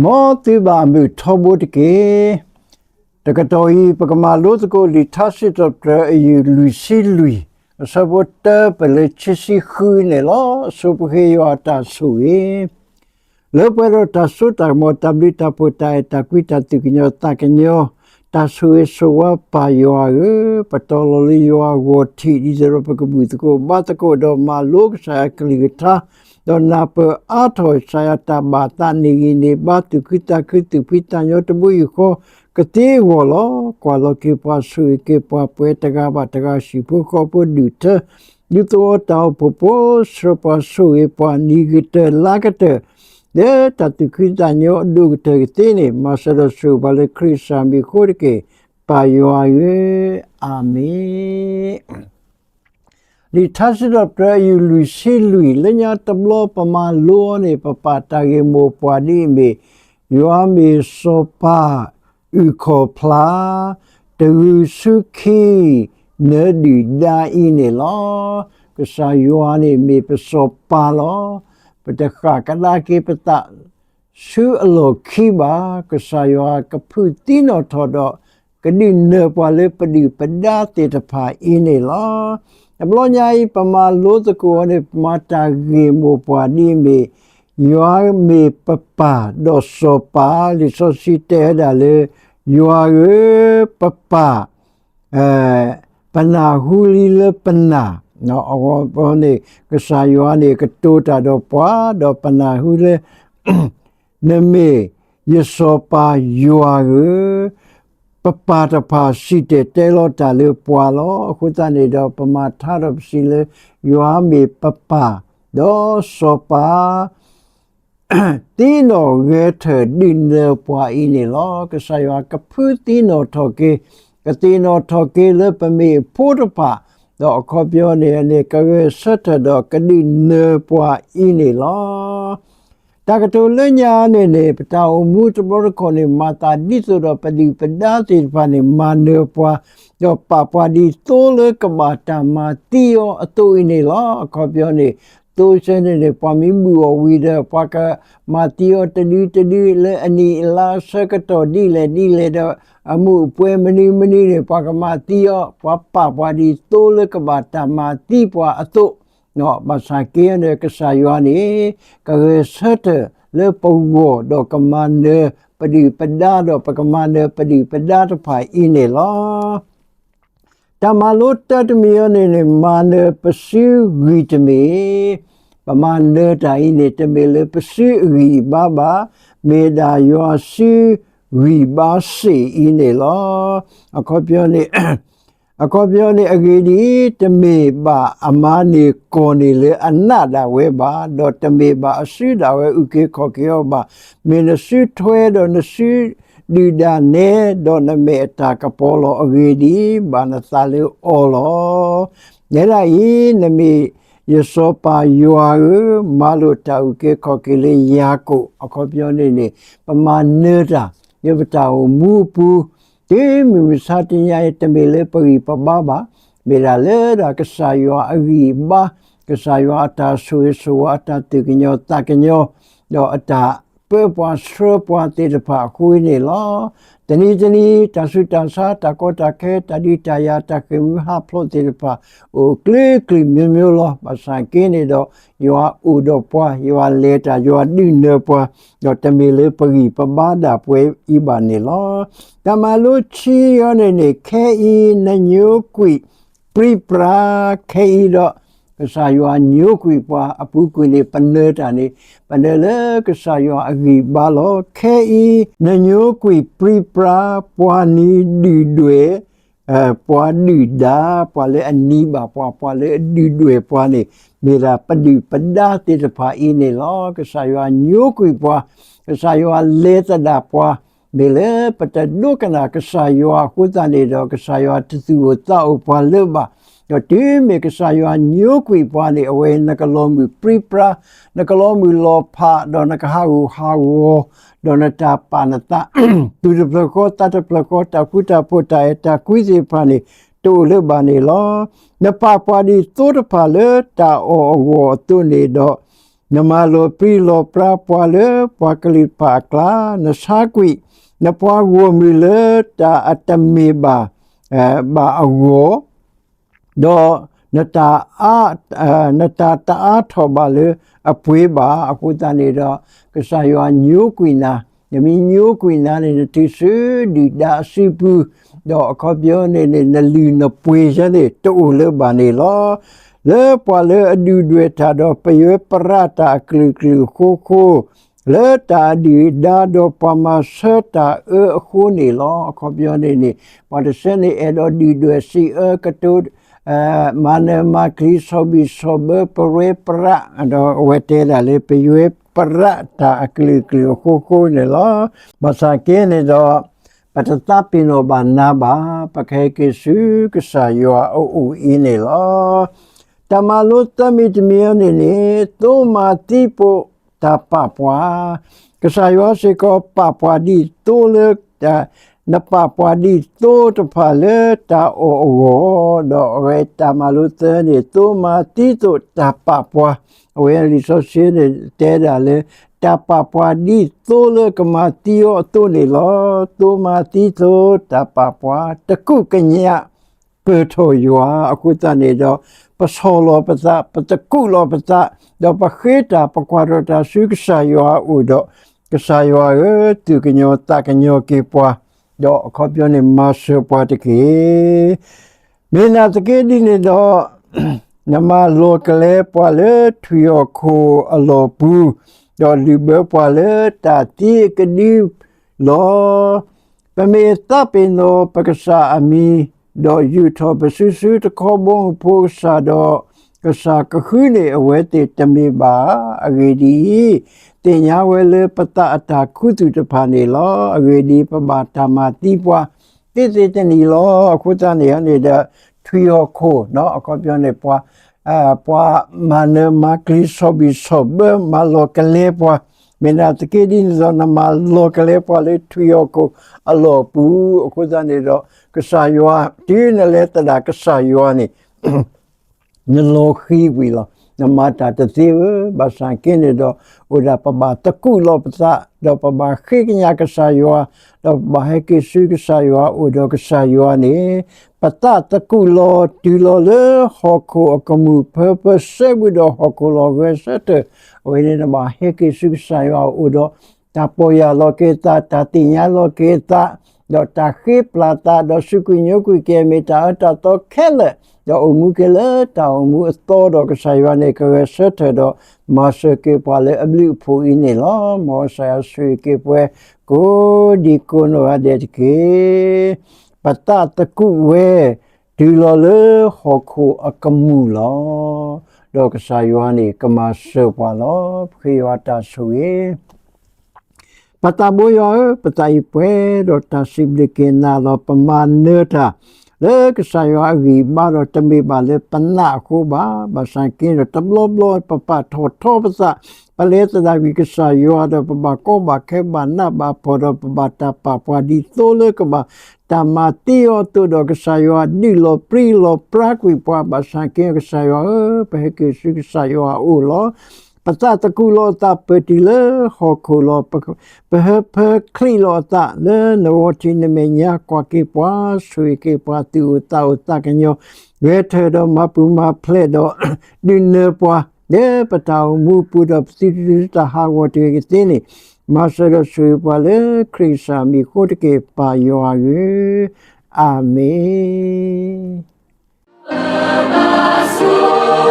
မ်သုဘၣ်မုာ်ထီဘိတက့ၢ်. တကတီၢ်အံၤ ပကမၤလိသကိးလံာ်ထါစံးထီၣ်ပတြၢၤ အယုၢ်လွံၢ်ဆံလွံၢ်, အဆၢဖိတၢပၢၢ်လၢခံဆံဃုန့ၣ်လီၤ. ဆိပဃ့ယွၤအတၢ်ဆိၣ်ဂ့ၤ လၢပှဲၤဒီးတၢ်စိတၢ်ကမီၤ, တၢ်ဘျုးတၢ်ဖှိၣ်, တၢ်အဲၣ်တၢ်ကွံ, တၢ်သူၣ်ကညီၤသးကညီၤ, တၢ်ဆိၣ်ဂ့ၤဆိၣ်ဝါပၢ်ယွၤဧၢ, ပတီၢ်လီၤလၢယွၤအဂီၢ်ထံး, ဒ်သိးဒီးပကဘူၣ်သကိးဘါသကိးဒီးမၤလိကစၢ်ယွၤအကလုၢ်ကထါ, ဒီးနၢ်ပၢၢ်အါထီၣ်ကစၢ်ယွၤအတၢ်ဘၣ်သး, န့ၢ်ဂံၢ်န့ၢ်ဘါ, သူၣ်ခုသးခု, သူၣ်ဖှံသးညီ, တဘိယူၢ်ဃီကသ့အဂီၢ်လီၤ. ကွၢ်လီၤက့ၤပှၤ, ဆိၣ်ဂ့ၤက့ၤပှၤ, ပှဲၤတဂၤဘၣ်တဂၤ, ဟံၣ်ဖိဃီဖိဒူၣ်ထၢ, ဒူသဝီတၢ်အိၣ်ဖှိၣ်ဖိဆှၢပှၤ, ဆိၣ်ဂ့ၤပှၤ, နံၤကတၢၢ်လါကတၢၢ် လၢတၢ်သူၣ်ခုသးညီအဒိၣ်ကတၢၢ်ကသ့န့ၣ်, မၤစၢၤဒီးဆိၣ်ဂ့ၤပှၤလၢခရံာ်ကစၢ်မံၤအဃိတက့ၢ်, ပၢ်ယွၤဧၢ, အၤမ့ၣ်. လံာ်ထါစံးထီၣ်ပတြၢၤ အယုၢ်လွံၢ်ဆံလွံၢ်, လၢညါတဘျီပမၤလိအီၤန့ၣ်, ပပာ်တၢ်ဂ့ၢ်မိၢ်ပှၢ်ဒ်အမ့ၢ်, ယွၤမ့ၢ်စီၤပၤအုၣ်ခီၣ်ဖျါ, တဂုာ်ဆူခံ နၢဒုၣ်ဒါအံၤန့ၣ်လီၤ. ကစၢ်ယွၤန့ၣ်မ့ၢ်ပစီၤပၤလီၤ. ပတဃၣ်ကဒါက့ၤပသး ဆူအလီၢ်ခံဘၣ်. ကစၢ်ယွၤကဖုသံနီၣ်ထီၣ်ဒီး ကဒုးနၢၤပှၤလၢပဒုၣ်ပဒါသ့ၣ်တဖၣ်အံၤန့ၣ်လီၤ. တဘျီညါအံၤ ပမၤလိသကိးအီၤန့ၣ်, ပမၤတၢ်ဂ့ၢ်မိၢ်ပှၢ်ဒ်အမ့ၢ်, ယွၤမ့ၢ်ပပၢ်ဒီးစီၤပၤ, လံာ်စီဆှံတဲဝဲဒၣ်လၢ ယွၤဧၢ, ပပၢ် ပနၢ်ဟူလံလၢပနၢ်, အဝဲန့ၣ် ကစၢ်ယွၤန့ၣ်ကတိၤတၢ်ဒီးပှၤ, ဒီးပနၢ်ဟူလၢ နမ့ၢ်ယစီၤပၤယွၤဧၢ, ပပၢ်တဖၣ်စံၣ်တဲၤတဲလီၤတၢ်လၢပှၤလီၤ. အဃိသတးန့ၣ်ဒီး ပမၤထါဒီးပစံးလၢ ယွၤမ့ၢ်ပပၢ်, ဒီးစီၤပၤ သ့ၣ်နီၣ်ဂဲၤထၢၣ်ဒုးနၢၤပှၤအံၤန့ၣ်လီၤ. ကစၢ်ယွၤကဖုသ့ၣ်နီၣ်ထီၣ်က့ၤ, ကသ့ၣ်နီၣ်ထီၣ်က့ၤလၢပမ့ၢ်အဖိတဖၣ်, ဒီးအခီပညီန့ၣ်န့ၣ် ကဂဲၤဆၢထၢၣ်ဒီးကဒုးနၢၤပှၤအံၤန့ၣ်လီၤ. တၢ်ကတိၤလၢညါန့ၣ်န့ၣ် ပတၢ်အိၣ်မူတဘျီတခီၣ်န့ၣ် မၤသးဒ်သိးဒီးပဒုၣ်ပဒါသ့ၣ်တဖၣ်န့ၣ် မၤနၢၤပှၤ, ဒီးပာ်ပှၤဒ်သိလၢကဘၣ်တၢ်မၤသံအီၤအသိးအံၤန့ၣ်လီၤ. အခီပညီန့ၣ် သိဆၢန့ၣ်န့ၣ် ပှၤမ့ၢ်ဘူၣ်အီၤဝံၤဒီး ပှၤကမၤသံအီၤတဒုတဒု လၢအနံၣ်အလါဆၢကတီၢ်ဒ်လဲၣ်ဒ်လဲၣ်ဒီး အမုၢ်အပှဲၤမနုၤမနုၤန့ၣ် ပှၤကမၤသံအီၤ, ပှၤပာ်ပှၤဒ်သိလၢကဘၣ်တၢ်မၤသံပှၤအသိး, ဘၣ်ဆၣ်က့န့ၣ် ကစၢ်ယွၤန့ၣ် ကဂဲၤဆၢထၢၣ်လၢပဂီၢ် ဒီးကမၤနၢၤပဒုၣ်ပဒါ ဒီးပကမၤနၢၤပဒုၣ်ပဒါတဖၣ်အံၤန့ၣ်လီၤ. တၢ်မၤလိတၢ်တမံၤအံၤန့ၣ်န့ၣ် မၤနၢၤပစုဂံၢ်တမ့ၢ်, ပမၤနၢၤတၢ်အံၤန့ၣ် တမ့ၢ်လၢပစုအဂံၢ်အဘါဘၣ်, မ့ၢ်ဒၣ်ယွၤစုဂံၢ်ဘါစ့ၢ်အံၤန့ၣ်လီၤ. အခီပညီန့ၣ် အခီပညီန့ၣ် အဂ့ၢ်ဒ်အံၤ, တမ့ၢ်ဘၣ်အမၤန့ၢ်ကီၢ်န့ၣ်လၢအနးဒၣ်ဝဲဘၣ်, ဒီးတမ့ၢ်ဘၣ်အစုဒၣ်ဝဲအုၣ်က့ၤခီၣ်က့ၤအီၤဘၣ်. မ့ၢ်နစုထွဲဒီးနစုဒုၣ်ဒၣ်နဲ, ဒီးနမဲာ်အတၢ်ကပီၤလီၤ. အဂ့ၢ်ဒ်အံၤ, ဘၣ်နသးလၢအီၤလီၤ. နဲဒၣ်အံၤ, နမ့ၢ်ယစီၤပၤယွၤဧၢ, မၤလိာ်တၢ်အုၣ်က့ၤခီၣ်က့ၤလၢယၤကိာ်. အခီပညီန့ၣ်န့ၣ် ပမၤနၢၤတၢ် လၢပတၢ်အိၣ်မူအပူၤ တုၤမုၢ်မဆါတနံၤအံၤ တမ့ၢ်လၢပဂံၢ်ပဘါဘၣ်, မ့ၢ်ဒၣ်လၢဒၣ်ကစၢ်ယွၤအဂံၢ်အဘါ, ကစၢ်ယွၤအတၢ်ဆိၣ်ဂ့ၤဆိၣ်ဝါ, အတၢ်သူၣ်ကညီၤသးကညီၤ, ဒီးအတၢ်ပၢပှၤဆှၢပှၤသ့ၣ်တဖၣ်အဃိန့ၣ်လီၤ. တနံၤတနံၤ တၢ်ဆူးတၢ်ဆါ, တၢ်ကီတၢ်ခဲ, တၢ်ဒုးတၢ်ယၤ, တၢ်ဃ့ၢ်မှံဟးဖျိးသ့ၣ်တဖၣ် အိၣ်ကျ့ကျံၤမျိုးမျိုးလီၤ. ဘၣ်ဆၣ်က့န့ၣ်ဒီး ယွၤအိၣ်ဒီးပှၤ, ယွၤလဲၤတၢ်, ယွၤဒုးနၢၤပှၤ, ဒီးတမ့ၢ်လၢပဂံၢ်ပဘါဒၣ်ပှဲၤအံၤဘၣ်န့ၣ်လီၤ. တၢ်မၤလိခံအံၤန့ၣ်န့ၣ် ခဲအံၤနညိကွံာ်ပြံပြါ, ခဲအံၤဒီး ကစၢ်ယွၤညိကွံာ်ပှၤအပူၤကွံာ်န့ၣ် ပနၢၤတၢ်န့ၣ် ပနၢၤလၢကစၢ်ယွၤအဂံၢ်ဘါလီၤ. ခဲအံၤနညိကွံာ်ပြံပြါ, ပှၤနံၤဒုၣ်ဒွဲၣ် ပှၤဒုၣ်ဒါ, ပှၤလၢအနံၤဘၣ်ပှၤ, ပှၤလၢအဒုၣ်ဒွဲၣ်ပှၤန့ၣ် မ့ၢ်ဒၣ်ပဒုၣ်ပဒါသ့ၣ်တဖၣ်အံၤန့ၣ်လီၤ. ကစၢ်ယွၤညိကွံာ်ပှၤ, ကစၢ်ယွၤလဲၤသဒၣ်ပှၤ, မ့ၢ်လၢပတဒိကနၣ်ကစၢ်ယွၤအဃိသတးန့ၣ်ဒီး ကစၢ်ယွၤတသူၣ်အိၣ်သးအိၣ်ပှၤလၢၤဘၣ်. ဒီးတုၤမ့ၢ်ကစၢ်ယွၤညိကွံာ်ပှၤန့ၣ် အဝဲနကလီၤမုၢ်ပြံပြါ, နကလီၤမုၢ်လီၤဖး, ဒီးနကဟးဂူာ်ဟးဂီၤ, ဒီးနတၢ်ပာ်နသး သူၣ်တဖျၢၣ်ဃီသးတဖျၢၣ်ဃီ, တၢ်ဃူတၢ်ဖိး တၢ်အဲၣ်တၢ်ကွံသ့ၣ်တဖၣ်န့ၣ် တအိၣ်လၢၤဘၣ်န့ၣ်လီၤ. နပာ်ပှၤဒ်သိတဖၣ်လၢတၢ်အီၣ်အဂီၢ်အသိးန့ၣ်ဒီး နမၤလီၤပြံလီၤပြါပှၤလၢပှၤကလုာ်တဖၣ်အကျါ, နဆါကွံာ်နပှၤဂီၢ်မုၢ်လၢတၢ်အတမ့ၢ်ဘၣ် ဘၣ်အဂီၢ်, ဒီး နတၢ်တအါထီၣ်ဘၣ်လၢအပှ့ၤဘၣ်. အဃိသတးန့ၣ်ဒီး ကစၢ်ယွၤညိကွံာ်နၤ, နမ့ၢ်ညိကွံာ်နၤန့ၣ် နတုၤဆူဒုၣ်ဒါအစုပူၤ, ဒီးအခီပညီန့ၣ်န့ၣ် နလုၢ်နပှ့ၤယဲန့ၣ် တအိၣ်လၢၤဘၣ်န့ၣ်လီၤ. လၢပှၤလၢအဒုၣ်ဒွဲၣ်တၢ်ဒီး ပယွဲပရးတၢ်အကလုာ်ကလုာ်အဃိဃိ, လၢတၢ်အဒုၣ်အဒါဒီးပှၤမၤဆၢတၢ်အၢအဃိန့ၣ်လီၤ. အခီပညီန့ၣ်န့ၣ် ပှၤတဆၢန့ၣ် အဲၣ်ဒိးဒုၣ်ဒွဲၣ်စံးအၢကတိၤ မၤနၢၤမၤကျံၤ ဆီၣ်ဘံၣ်ဆီၣ်ဘၢ ပယွဲပရး, ဒီးအဝဲတဲဒၣ်လၢ ပယွဲပရးတၢ်အကလုာ်ကလုာ်အဃိဃိန့ၣ်လီၤ. ဘၣ်ဆၣ်က့န့ၣ်ဒီး ပတသးပ့ၤနီၣ်ဘၣ်နၤဘၣ်, ပကဟဲက့ၤဆူကစၢ်ယွၤအအိၣ်အံၤန့ၣ်လီၤ. တၢ်မၤလိသၢမံၤတမံၤအံၤန့ၣ်န့ၣ် သိမၤသံပိာ်တၢ်ပာ်ပှၤ, ကစၢ်ယွၤစ့ၢ်ကီးပာ်ပှၤဒ်သိလၢ နပာ်ပှၤဒ်သိတဖၣ်လၢတၢ်အီၣ်အဂီၢ်, ဒီးအဝဲတၢ်မၤလိသၢန့ၣ် သိမၤသံပိာ်တၢ်ပာ်ပှၤ, အဝဲလံာ်စီဆှံန့ၣ်တဲဒၣ်လၢ တၢ်ပာ်ပှၤဒ်သိလၢကမၤသံအီၤအသိးန့ၣ်လီၤ. သိမၤသံပိာ်တၢ်ပာ်ပှၤ, တကူၣ်ကညး ပၢၢ်ထီၣ်ယွၤအဃိသတးန့ၣ်ဒီး ပဆီၣ်လီၤပသး, ပတကူၣ်လီၤပသး, ဒီးပဃ့တၢ်ပကွၢ်ထီၣ်တၢ်ဆူကစၢ်ယွၤအအိၣ်ဒီး, ကစၢ်ယွၤဧၢ, သူၣ်ကညီၤသးကညီၤက့ၤပှၤ, ဒီးအခီပညီန့ၣ် မၤစၢၤပှၤတက့ၢ်. မ့ၢ်နာ်သက့ဒ်န့ၣ်ဒီး နမၤလီၤကလဲပှၤလၢထွံၣ်ဟီၣ်ခိၣ်အလီၢ်ပူၤ, ဒီးလုၣ်ဘၢပှၤလၢတၢ်သံအကဒုလီၤ. ပမ့ၢ်သးပ့ၤနီၣ်ပကစၢ်အမံၤ, ဒီးယူာ်ထီၣ်ပစုဆူတခီဘီမုၢ်ဖိကစၢ်ဒီး, ကစၢ်ကဃုန့ၢ်အဝဲသ့ၣ်တမ့ၢ်ဘၣ်ဧါ. အဂ့ၢ်ဒ်အံၤ, သ့ၣ်ညါဝဲလၢပသးအတၢ်ခူသူၣ်တဖၣ်န့ၣ်လီၤ. အဂ့ၢ်ဒ်အံၤ, ပဘၣ်တၢ်မၤသံပှၤ သ့သ့တနံၤလီၤ. အဃိသတးန့ၣ်န့ၣ်ဒီး ထွံၣ်ဟီၣ်ခိၣ် အခီပညီန့ၣ် ပှၤ ပှၤမၤနၢၤမၤကျံၤ ဆီၣ်ဘံၣ်ဆီၣ်ဘၢ မၤလီၤကလဲပှၤ, မ့ၢ်နာ်သက့ဒ်န့ၣ်ဒီး နမၤလီၤကလဲပှၤလၢထွံၣ်ဟီၣ်ခိၣ်အလီၢ်ပူၤ. အဃိသတးန့ၣ်ဒီး ကစၢ်ယွၤ တုၤနလဲၤသဒၣ်ကစၢ်ယွၤန့ၣ် နလီၤဃံၤကွံာ်လီၤ. နမၤတၢ်တသ့ဧၢ, ဘၣ်ဆၣ်က့န့ၣ်ဒီး အိၣ်ဒၣ်ပဘၣ်သကူးလီၤပသး, ဒီးပဘၣ်ဃ့ကညးကစၢ်ယွၤ, ဒီးပဘၣ်ဟဲက့ၤဆူကစၢ်ယွၤအအိၣ်ဒီးကစၢ်ယွၤန့ၣ် ပသးသကူးလီၤတုၤလီၤလၢဟီၣ်ခိၣ်အကမူၣ် ဖၢဖၢစဲဘူးဒီးဟီၣ်ခိၣ်လီၤဂဲၤဆၢထၢၣ်, အဝဲန့ၣ်နဘၣ်ဟဲက့ၤဆူကစၢ်ယွၤအအိၣ်ဒီး တၢ်ပီၢ်ယၢ်လီၤက့ၤသး, တၢ်သ့ၣ်ညါလီၤက့ၤသး, ဒီးတၢ်ဃ့ပျၢ်သး, ဒီးစူးကွံာ်ညိကွံာ်က့ၤ မ့ၢ်တၢ်အၢတၢ်သီခဲလၢာ်, ဒီးအိၣ်မူက့ၤလၢတၢ်အိၣ်မူအသီဒီးကစၢ်ယွၤန့ၣ် ကဂဲၤဆၢထၢၣ်ဒီး မၤစၢၤက့ၤပှၤလၢအဘျုးအဖှိၣ်အံၤန့ၣ်လီၤ. မ်ကစၢ်ယွၤဆိၣ်ဂ့ၤက့ၤပှၤ ကိးဒံကိးနီၢ်ဂၤဒဲးတက့ၢ်. ပသးသကူးဝဲ တုၤလီၤလၢဟီၣ်ခိၣ်အကမူၣ်လီၤ. ဒီးကစၢ်ယွၤန့ၣ် ကမၤစၢၤပှၤလီၤ. ပဃ့ယွၤတၢ်ဆိၣ်ဂ့ၤ ပသးဘိယွၤဧၢ, ပသးအံၤပှဲၤဒီးတၢ်စံးဘျုးက့ၤနၤလီၤ. ပမၤနၢၤတၢ်လၢကစၢ်ယွၤအဂံၢ်ဘါဒီး တမ့ၢ်ဘၣ်လၢပနးအဃိဘၣ်. ဘၣ်ဆၣ်က့ဒီး တဘျီဘျီ ပပာ်ထီၣ်ထီပသး, ပလဲၤသဒၣ်ကွံာ်ကစၢ်ယွၤဒီး ပဘၣ်ကီဘၣ်ခဲ ဘၣ်နးဘၣ်ဖှီၣ်ဒီး ပဘၣ်တၢ်ပာ်ပှၤဒ်သိလၢကဘၣ်တၢ်မၤသံအီၤအသိးဒီး ကစၢ်ယွၤဒုးလီၤပြံလီၤပြါကွံာ်ပှၤ. ဘၣ်ဆၣ်က့ ကစၢ်ယွၤဧၢ, ပဟဲက့ၤဆူကစၢ်ယွၤအအိၣ်လီၤ. ပသးသကူးလီၤအသး ပၢၢ်တုၤလၢဟီၣ်ခိၣ်လီၤ. ပဟၢဖၢချံးလီၤအသးလၢနဂီၤထံးနမဲာ်ညါ, ကွၢ်က့ၤပှၤ, ဆိၣ်ဂ့ၤက့ၤပှၤ, သူၣ်အိၣ်သးအိၣ်သးကညီၤ, ဂဲၤထၢၣ်ဒီးမၤပူၤမၤဖျဲးဒီး ဒုးနၢၤပှၤ လၢပတၢ်အိၣ်မူအပူၤဒီး ပသုတတုၤတၢ်ဟးဂီၤတဂ့ၤကသ့န့ၣ်, မၤစၢၤဒီးဆိၣ်ဂ့ၤပှၤလၢခရံာ်ကစၢ်မံၤအဃိတက့ၢ်, ပၢ်ယွၤဧၢ, အၤမ့ၣ်.